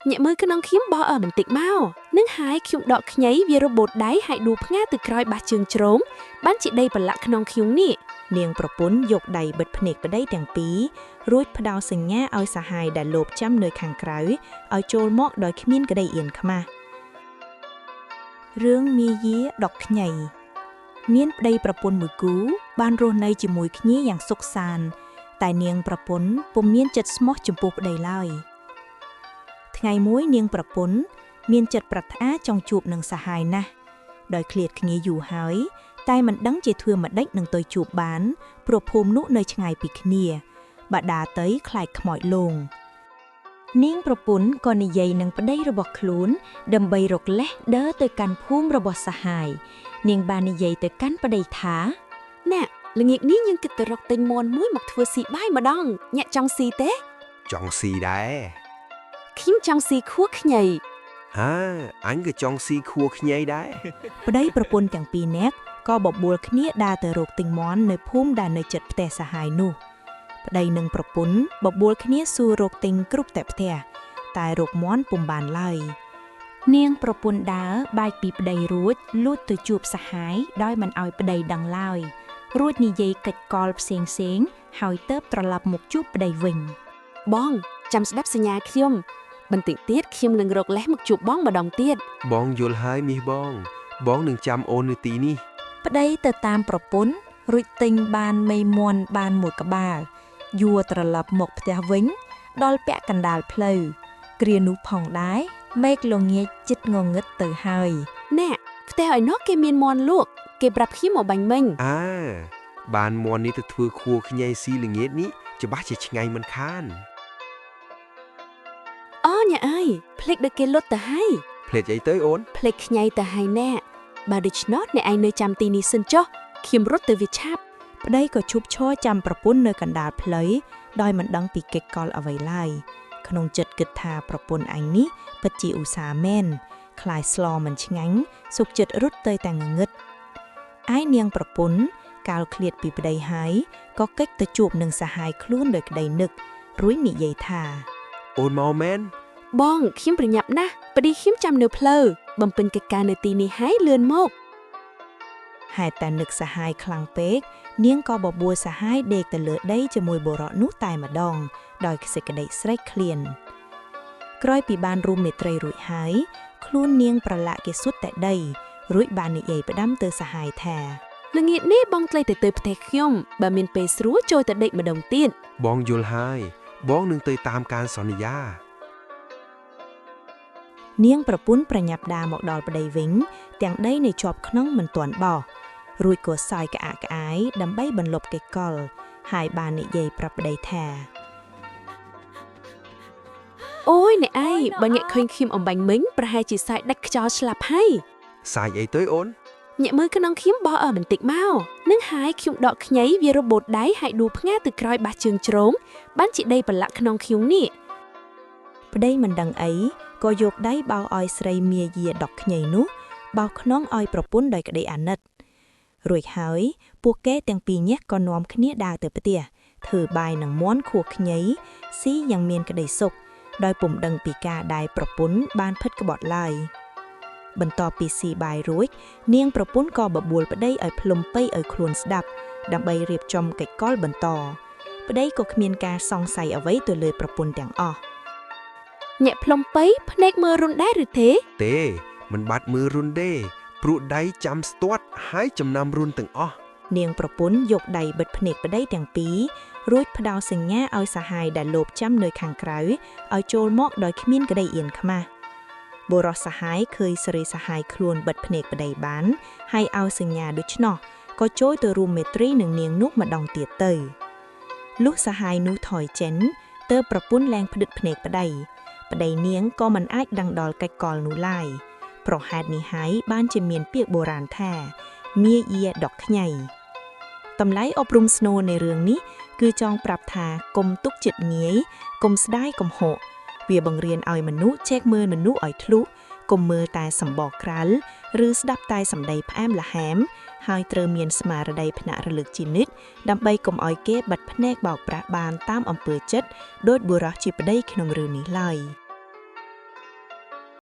អ្នកមើលក្នុងខ្ញុំបោះអើបន្តិចមកនឹងហើយខ្ញុំដកខ្ញីវារបូតដៃហើយដួផ្ងាទៅក្រោយបាសជើងជ្រោមបានជាដីប្រឡាក់ក្នុងខ្ញុំនេះ នាងប្រពន្ធយកដៃបិទភ្នែកប្តីទាំងពីររួចផ្ដោសញ្ញាឲ្យសហាយដែលលបចាំនៅខាងក្រៅឲ្យចូលមកដោយគ្មានក្តីអៀនខ្មាស់រឿងមាយាដកខ្ញីមានប្តីប្រពន្ធមួយគូបានរស់នៅជាមួយគ្នាយ៉ាងសុខសាន្តតែនាងប្រពន្ធពុំមានចិត្តស្មោះចំពោះប្តីឡើយថ្ងៃមួយនាងប្រពន្ធមានចិត្តប្រាថ្នាចង់ជួបនឹងសហាយណាស់ដោយឃ្លាតគ្នាយូរហើយ តែមិនដឹងជាធ្វើម្ដេចនឹងទៅជួបបាន ព្រោះភូមិនោះនៅឆ្ងាយពីគ្នា បាដាទៅខ្លាចខ្មោចលង នាងប្រពន្ធក៏និយាយនឹងប្តីរបស់ខ្លួន ដើម្បីរកលេសដើរទៅកាន់ភូមិរបស់សហាយ នាងបាននិយាយទៅកាន់ប្តីថា អ្នកល្ងាចនេះយើងគិតទៅរកទិញមន់មួយមកធ្វើស៊ីបាយម្ដងអ្នកចង់ស៊ីទេ ចង់ស៊ីដែរ ខ្ញុំចង់ស៊ីខួរខ្ញី ហាអញក៏ចង់ស៊ីខួរខ្ញីដែរ ប្តីប្រពន្ធទាំងពីរនាក់ក៏បបួលគ្នាដើរទៅរកទិញមន់នៅភូមិដែលនៅជិតផ្ទះសហាយនោះប្តីនិងប្រពន្ធបបួលគ្នាសួររកទិញគ្រប់តែផ្ទះតែរកមន់ពុំបានឡើយ នាងប្រពន្ធដើរបែកពីប្តីរួចលួចទៅជួបសហាយដោយមិនឲ្យប្តីដឹងឡើយ រួចនិយាយកិច្ចកលផ្សេងៗហើយទៅត្រឡប់មកជួបប្តីវិញ បងចាំស្ដាប់សញ្ញាខ្ញុំបន្តិចទៀតខ្ញុំនឹងរកលេសមកជួបបងម្ដងទៀត បងយល់ហើយមាសបង បងនឹងចាំអូននៅទីនេះ ប្តីទៅតាមប្រពន្ធរួចទិញបានមេមន់បានមួយក្បាលយួរត្រឡប់មកផ្ទះវិញ ដល់ពាក់កណ្ដាលផ្លូវគ្រានោះផងដែរមេឃលងាចចិត្តងងឹតទៅហើយ អ្នកផ្ទះឲ្យនោះគេមានមន់លក់គេប្រាប់ខ្ញុំមកបាញ់មិញ អើបានមន់នេះទៅធ្វើខួរខ្ញីស៊ីល្ងាចនេះច្បាស់ជាឆ្ងាញ់មិនខាន អូអ្នកអើយភ្លេចដល់គេលុតទៅហើយ ភ្លេចអីទៅអូន ភ្លេចខ្ញីទៅហើយអ្នកបើដូច្នោះអ្នកឯងនៅចាំទីនេះសិនចុះខ្ញុំរត់ទៅវាឆាប់ ប្តីក៏ឈប់ឈរចាំប្រពន្ធនៅកណ្ដាលផ្លូវដោយមិនដឹងពីកិច្ចកលអ្វីឡើយក្នុងចិត្តគិតថាប្រពន្ធអញនេះពិតជាឧស្សាហ៍មែនខ្លាយស្លមិនឆ្ងាញ់សុខចិត្តរត់ទៅតែងងឹតឯនាងប្រពន្ធកាលឃ្លាតពីប្តីហើយក៏កិច្ចទៅជួបនឹងសហាយខ្លួនដោយក្តីនឹករួចនិយាយថា អូនមកមែន បងខ្ញុំប្រញាប់ណាស់ប្តីខ្ញុំចាំនៅផ្លូវបំពេញកិច្ចការនៅទីនេះហើយលឿនមក ហេតុតែនឹកសហាយខ្លាំងពេកនាងក៏បបួលសហាយដេកទៅលើដីជាមួយបុរសនោះតែម្ដង ដោយសេចក្តីស្រេកឃ្លានក្រោយពីបានរួមមេត្រីរួចហើយ ខ្លួននាងប្រឡាក់គេសុទ្ធតែដី រួចបាននិយាយផ្ដាំទៅសហាយថា ល្ងាចនេះបងថ្លៃទៅទៅផ្ទះខ្ញុំបើមានពេលស្រួលចូលទៅដេកម្ដងទៀត បងយល់ហើយ បងនឹងទៅតាមការសន្យា នាងប្រពន្ធប្រញាប់ដាមកដល់ប្តីវិញ ទាំងដីនៅជាប់ក្នុងមិនទាន់បោះរួចក៏សើចក្អាកក្អាយដើម្បីបន្លប់កិច្ចកល ហើយបាននិយាយប្រាប់ប្តីថា អូយអ្នកឯងបើអ្នកឃើញខ្ញុំអំបញ្ញមិញប្រហែលជាសាយដាច់ខ្យល់ស្លាប់ហើយ សាយអីទៅអូន អ្នកមើលក្នុងខ្ញុំបោះអើបន្តិចមកនឹងហើយខ្ញុំដកខ្ញីវារបូតដៃហើយដួផ្ងាទៅក្រោយបាសជើងជ្រោមបានជាដីប្រឡាក់ក្នុងខ្ញុំនេះ ប្តីមិនដឹងអីក៏យកដៃបោឲ្យស្រីមាយាដកខ្ញីនោះបោខ្នងឲ្យប្រពន្ធដោយក្តីអាណិត រួចហើយពួកគេទាំងពីរនាក់ក៏នាំគ្នាដើរទៅផ្ទះធ្វើបាយនឹងមន់ខួរខ្ញីស៊ីយ៉ាងមានក្តីសុខដោយពុំដឹងពីការដែលប្រពន្ធបានផិតក្បត់ឡើយបន្ទាប់ពីស៊ីបាយរួច នាងប្រពន្ធក៏បបួលប្តីឲ្យផ្លុំពៃឲ្យខ្លួនស្ដាប់ដើម្បីរៀបចំកិច្ចកលបន្តប្តីក៏គ្មានការសង្ស័យអ្វីទៅលើប្រពន្ធទាំងអស់ អ្នកផ្លុំពៃភ្នែកមើលរុនដែរឬទេ ទេមិនបាត់មើលរុនទេព្រោះដៃចាំស្ទាត់ហើយចំណាំរុនទាំងអស់ នាងប្រពន្ធយកដៃបិទភ្នែកប្តីទាំងពីររួចផ្ដោសញ្ញាឲ្យសហាយដែលលបចាំនៅខាងក្រៅឲ្យចូលមកដោយគ្មានក្តីអៀនខ្មាស់បុរសសហាយឃើញស្រីសហាយខ្លួនបិទភ្នែកប្តីបានហើយឲ្យសញ្ញាដូច្នោះក៏ចូលទៅរួមមេត្រីនឹងនាងនោះម្ដងទៀតទៅលុះសហាយនោះថយចេញទើបប្រពន្ធលែងផ្ដិតភ្នែកប្តីប្តីនាងក៏មិនអាចដឹងដល់កិច្ចកលនោះឡើយប្រហែលនេះហើយបានជាមានពាក្យបុរាណថាមាយាដកខ្ញី តម្លៃអប់រំស្នូលនៃរឿងនេះគឺចង់ប្រាប់ថាកុំទុកចិត្តងាយកុំស្ដាយកំហុកវាបង្រៀនឲ្យមនុស្សចេះមើលមនុស្សឲ្យធ្លុះកុំមើលតែសម្បកក្រៅឬស្ដាប់តែសម្ដីផ្អែមល្ហែមហើយត្រូវមានស្មារតីភ្នាក់រលឹកជានិច្ចដើម្បីកុំឲ្យគេបិទភ្នែកបោកប្រាស់បានតាមអំពើចិត្តដោយបុរសជាប្តីក្នុងរឿងនេះឡើយ។